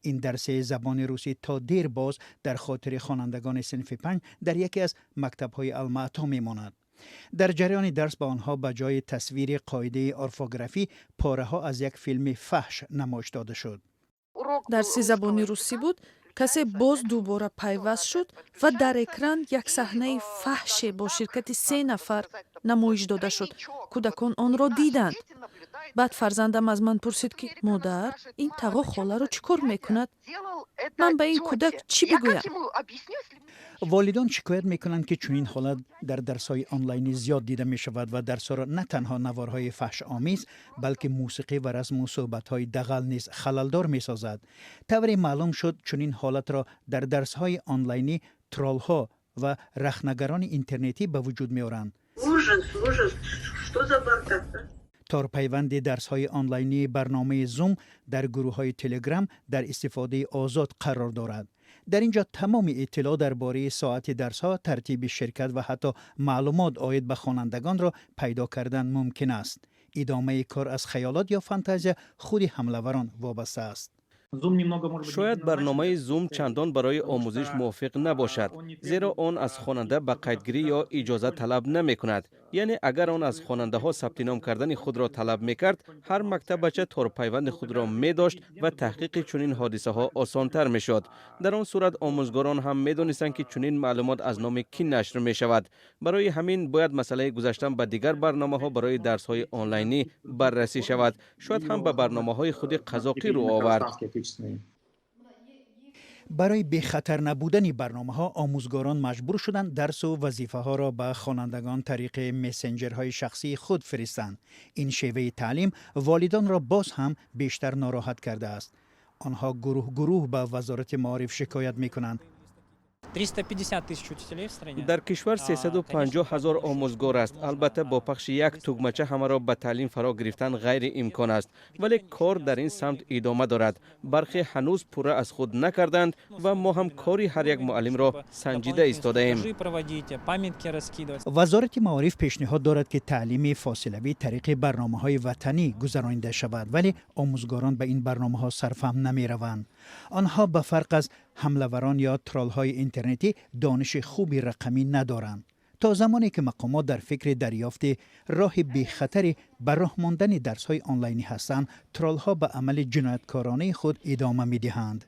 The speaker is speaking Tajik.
Ин дарси забони русӣ то дер боз дар хотири хонандагони синфи 5 дар яке аз мактабҳои Алмаато мемонад. Дар ҷараёни дарс ба онҳо ба ҷои тасвири қоидаи орфографӣ пораҳо аз як филми фаҳш намоиш дода шуд. Дарси забони русӣ буд. Касе боз дубора пайваст шуд ва дар экран як саҳнаи фаҳше бо ширкати се нафар намоиш дода шуд. Кӯдакон онро диданд. Баъд фарзандам аз ман пурсид, ки: «Модар, ин тағо холаро чӣ кор мекунад?» Ман ба ин кӯдак чӣ бигӯям? Волидон шикоят мекунанд, ки чунин ҳолат дар дарсҳои онлайнӣ зиёд дида мешавад ва дарсҳоро на танҳо наворҳои фаҳшомез, балки мусиқӣ ва расму суҳбатҳои дағал низ халалдор месозад. Тавре маълум шуд, чунин ҳолатро дар дарсҳои онлайнӣ троллҳо ва рахнагарони интернетӣ ба вуҷуд меоранд. Ужас, ужас, что за бардак? Торпайванди дарсҳои онлайнии барномаи Zoom дар гурӯҳҳои Телеграм дар истифодаи озод қарор дорад. Дар ин ҷо тамоми иттилоъ дар бораи соати дарсҳо, тартиби ширкат ва ҳатто маълумот оид ба хонандагонро пайдо кардан мумкин аст. Идомаи кор аз хаёлот ё фантазия худи ҳамлаварон вобаста аст. Шояд барномаи Zoom чандон барои омӯзиш мувофиқ набошад, зеро он аз хонанда ба қайдгирӣ ё иҷоза талаб намекунад. Яъне агар он аз хонандаҳо сабтином кардани худро талаб мекард, ҳар мактаббача торпайванди худро медошт ва таҳқиқи чунин ҳодисаҳо осонтар мешуд. Дар он сурат омӯзгорон ҳам медонистанд, ки чунин маълумот аз номи кӣ нашр мешавад. Барои ҳамин бояд масъалаи гузаштан ба дигар барномаҳо барои дарсҳои онлайнӣ баррасӣ шавад. Шояд ҳам ба барномаҳои худи қазоқӣ рӯ овард. Барои бехатар набудани барномаҳо омӯзгорон маҷбур шуданд дарсу вазифаҳоро ба хонандагон тариқи мессенҷерҳои шахсии худ фиристанд. Ин шеваи таълим волидонро боз ҳам бештар нороҳат кардааст. Онҳо гурӯҳ гурӯҳ ба Вазорати маориф шикоят мекунанд. 350 тысяч учителей в стране. Дар кишвар 350 ҳазор омӯзгор аст. Албатта, бо пахши як тугмача ҳамаро ба таълим фаро гирифтан ғайриимкон аст, вале кор дар ин самт идома дорад. Бархе ҳанӯз пурра аз худ накарданд ва мо ҳам кори ҳар як муаллимро санҷида истодаем. Проводить, памятки раскидывать. Вазорати маориф пешниҳод дорад, ки таълими фосилавӣ тариқи барномаҳои ватанӣ гузаронида шавад, вале омӯзгорон ба ин барномаҳо сарфаҳм намераванд. Онҳо ба фарқ аз ҳамлаварон ё троллҳои интернетӣ дониши хуби рақамӣ надоранд. То замоне ки мақомот дар фикри дарёфти роҳи бехатари ба роҳ мондани дарсҳои онлайнӣ ҳастанд, троллҳо ба амали ҷинояткоронаи худ идома медиҳанд.